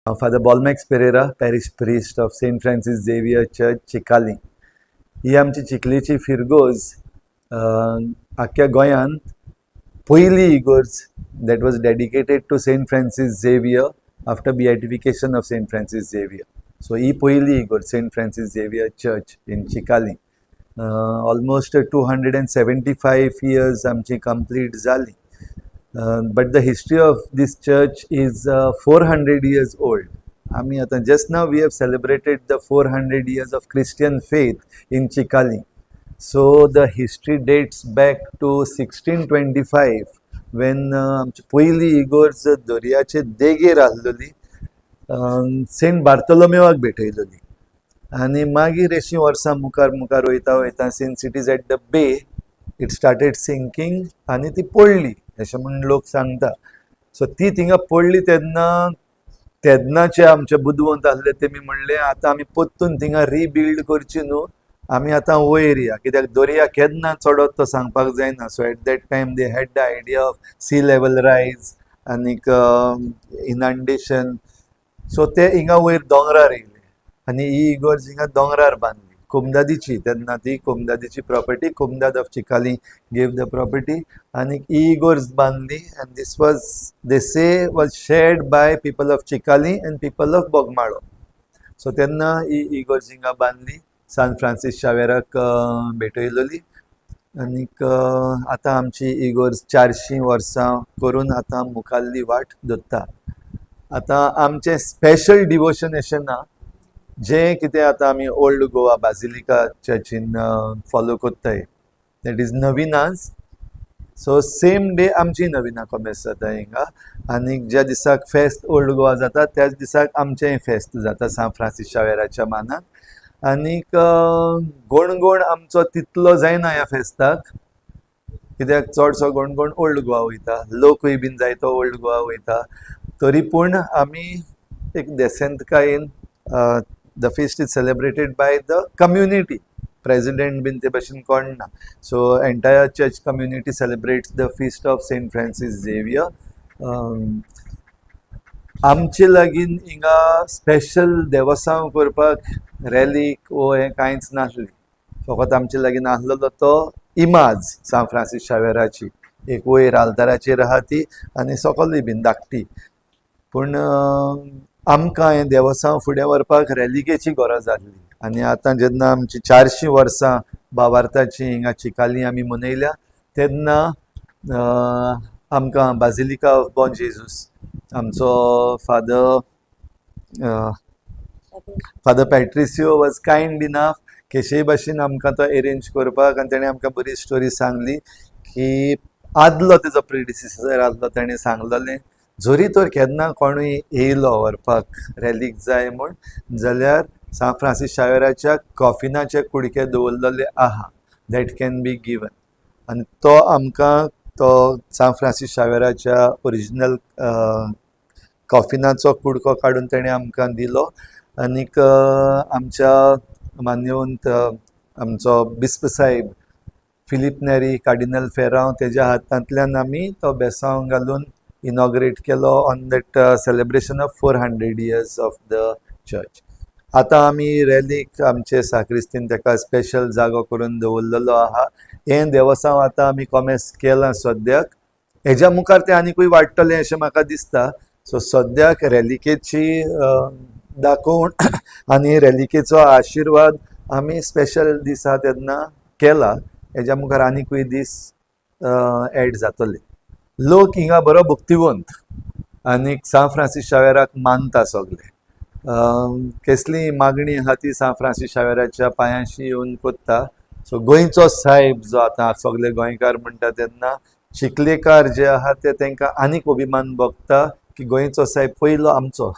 हांव Father Bolmax Pereira, parish priest of Saint Francis Xavier Church, Chicalim. ही आमची चिखलेची फिरगोज आख्ख्या गोंयांत पयली इगर्ज that was dedicated to Saint Francis Xavier after beatification of Saint Francis Xavier. So ही पयली इगर्ज, Saint Francis Xavier Church in Chicalim. Almost 275 years आमची complete जाली, but the history of this church is 400 years old. आमी आतां just now we have celebrated the 400 years of Christian faith in Chicalim. So the history dates back to 1625, when आमची पयली इगर्ज दर्याचे देगेर आहलोली, Saint बार्तोलोमेवाक भेटयलोली. आनी मागीर अशीं वर्सां मुखार मुखार वयता वयता, since it is at the bay, it started sinking आनी ती पडली अशें म्हूण लोक सांगता. सो ती थिंगा पडली तेन्ना, तेन्नाचे आमचे बुदवंत आहले, तेमी म्हणलें, आतां आमी परतून थिंगा रिबिल्ड करची न्हू, आमी आतां वयर या, कित्याक दर्या केन्ना चडत तो सांगपाक जायना. So at that time they had the idea of sea level rise आनीक इनंडेशन. सो ते हिंगा वयर दोंगरार येयले आनी ही इगर्ज हिंगा दोंगरार बांदली कोमदादीची. तेन्ना ती कोमदादीची property, Comdade of Chicalim gave the property आनी ही इगर्ज बांदली. And this was, they say, was shared by people of Chicalim and people of Bogmalo. So तेन्ना ही इगर्ज हिंगा बांदली, सान फ्रांसीस शावेराक भेटयलोली. आनीक आतां आमची इगर्ज 400 वर्सां करून आतां मुखाल्ली वाट धरता. आतां आमचें स्पेशल डिवोशन अशें ना, जें कितें आतां आमी ओल्ड गोवा बाजिलिका चर्चीन फॉलो कोत्ताय, that is novenas. So same day आमची नविना कोमेस जाता हिंगा आनी ज्या दिसाक फेस्त ओल्ड गोवा जाता, त्याच दिसाक आमचेंय फेस्त जाता सांत फ्रांसीस शावेराच्या मानाक. आनीक गणगण आमचो तितलो जायना ह्या फेस्ताक, कित्याक चडसो गणगण ओल्ड गोवा वयता, लोकूय बीन जायतो ओल्ड गोवा वयता. तरी पूण आमी एक देसेंतकायेन, the feast is celebrated by the community, president बीन ते भशेन कोण ना. So entire church community celebrates the feast of Saint Francis Xavier. आमचे लागीं हिंगा स्पेशल देवसांव करपाक रॅलीक वो हें कांयच नासलें. फकत आमचे लागीं आसलेलो तो इमाज सांत फ्रांसीस शावेराची, एक वयर आल्ताराचेर आहा ती आनी सकलूय बीन धाकटी. पूण आमकां हें देवसांव फुडें व्हरपाक रेलिकेची गरज आसली. आनी आतां जेन्ना आमची 400 वर्सां भावार्थाची हिंगा चिकाली आमी मनयल्या, तेन्ना आमकां बाजिलिका ऑफ बॉम जेजूस, आमचो Father Patricio was kind enough केशेय भाशेन आमकां तो एरेंज करपाक. आनी तेणें आमकां बरी स्टोरी सांगली की आदलो तेजो प्रिडिसिसर आसलो, तेणें सांगलेलें, जरी तर केन्ना कोणूय येयलो व्हरपाक रेलीक जाय म्हूण जाल्यार सांत फ्रांसीस शावेराच्या कॉफिनाचे कुडके दवरलेले आहा, that can be given. आनी तो आमकां तो सांत फ्रांसीस शावेराच्या ओरिजिनल कॉफिनाचो कुडको काडून तेणें आमकां दिलो. आनीक आमच्या मान्यवंत आमचो बिस्प साहेब फिलीप नेरी कार्डिनल फेरांव, तेज्या हातांतल्यान आमी तो बेसांव घालून इनॉग्रेट केलो on that celebration of 400 years of the church. आतां आमी रॅलीक आमचे साक्रिस्तीन ताका स्पेशल जागो करून दवरलेलो आहा. हें देवसांव आतां आमी कोमेस केलां सद्याक. हेज्या मुखार तें आनिकूय वाडटलें अशें म्हाका दिसता. सो सद्याक रेलिकेची दाखोवण आनी रेलिकेचो आशिर्वाद आमी स्पेशल दिसा तेन्ना केला. हेज्या मुखार आनिकूय दीस एड जातले. लोक हिंगा बरो भक्तिवंत आनीक सांत फ्रांसीस शावेराक मानता सगळे. केसली मागणी आहा ती सांत फ्रांसीस शावेराच्या पांयांशी येवन कोत्ता. सो गोंयचो सायब जो आतां सगळे गोंयकार म्हणटा, तेन्ना चिखलेकार जे आहा ते तांकां आनीक अभिमान भोगता की गोंयचो सायब पयलो आमचो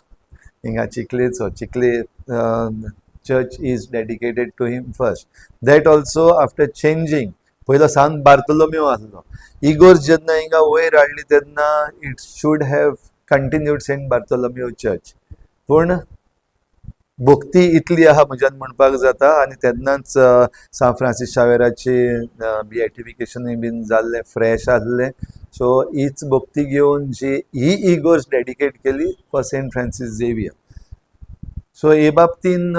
हिंगा चिखलेचो. चिखले church is dedicated to him first, that also after changing. पयलो सांत बार्तोलोम्यो आसलो. इगोर्ज जेन्ना हिंगा वयर हाडली तेन्ना it should have continued Saint Bartholomew Church, पूण भक्ती इतली आहा म्हज्यान म्हणपाक जाता. आनी तेन्नाच सांत फ्रांसीस शावेराची बिएटिफिकेशनूय बीन जाल्लें, फ्रेश आसलें. सो हीच भक्ती घेवन जी ही इगर्ज डेडिकेट केली for Saint Francis Xavier. So हे बाबतीन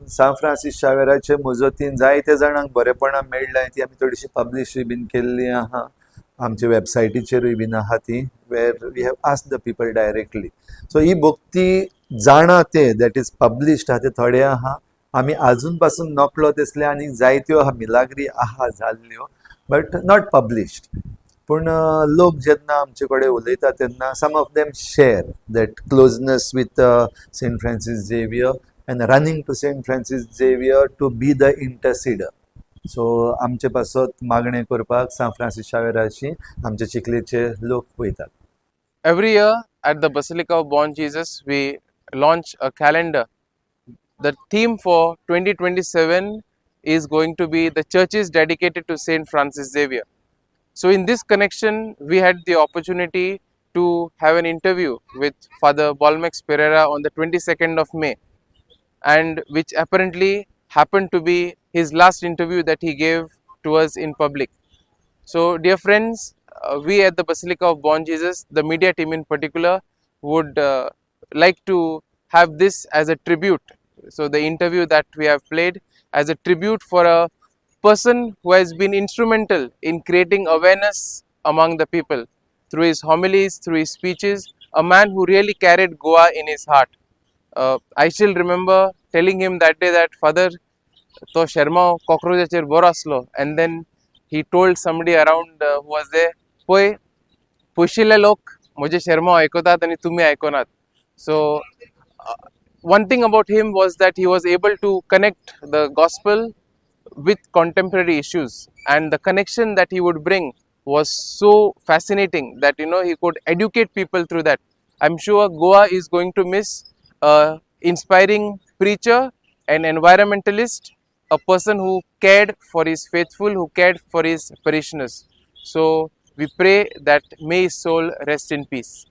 सांत फ्रांसीस शावेराचे मजतीन जायते जाणांक बरेपणां मेळ्ळें. ती आमी थोडीशी पब्लिशूय बीन केल्ली आहा, आमच्या वेबसायटीचेरूय बीन आहा ती, where we have asked the people directly. So ही भक्ती जाणा ते that is published आहा ते थोडे आहा. आमी आजून पासून नकळो तसले आनी जायत्यो आहा मिलाग्री आहा जाल्ल्यो, बट not published. पूण लोक जेन्ना आमचे कडेन उलयता तेन्ना some of them share that closeness with Saint Francis Xavier and running to Saint Francis Xavier to be the interceder. So आमचे पासत मागणें करपाक सांत फ्रांसीस शावेराची आमचे चिखलेचे लोक वयतात. Every year at the Basilica of Bom Jesus, we launch a calendar. The theme for 2027 is going to be the churches dedicated to Saint Francis Xavier. So, in this connection, we had the opportunity to have an interview with Father Bolmax Pereira on the 22nd of May, and which apparently happened to be his last interview that he gave to us in public. So, dear friends, we at the Basilica of Bom Jesus, the media team in particular, would like to have this as a tribute. So, the interview that we have played as a tribute for a person who has been instrumental in creating awareness among the people through his homilies, through his speeches, a man who really carried Goa in his heart. I still remember telling him that day that, "Father, तो शेरमांव कॉक्रोचाचेर बरो आसलो," and then he told somebody around who was there, "पळय, पयशिल्ले लोक म्हजे शेरमांव आयकतात आनी तुमी आयकनात." So one thing about him was that he was able to connect the gospel with contemporary issues, and the connection that he would bring was so fascinating that he could educate people through that. I'm sure Goa is going to miss a inspiring preacher, an environmentalist, a person who cared for his faithful, who cared for his parishioners. So we pray that may his soul rest in peace.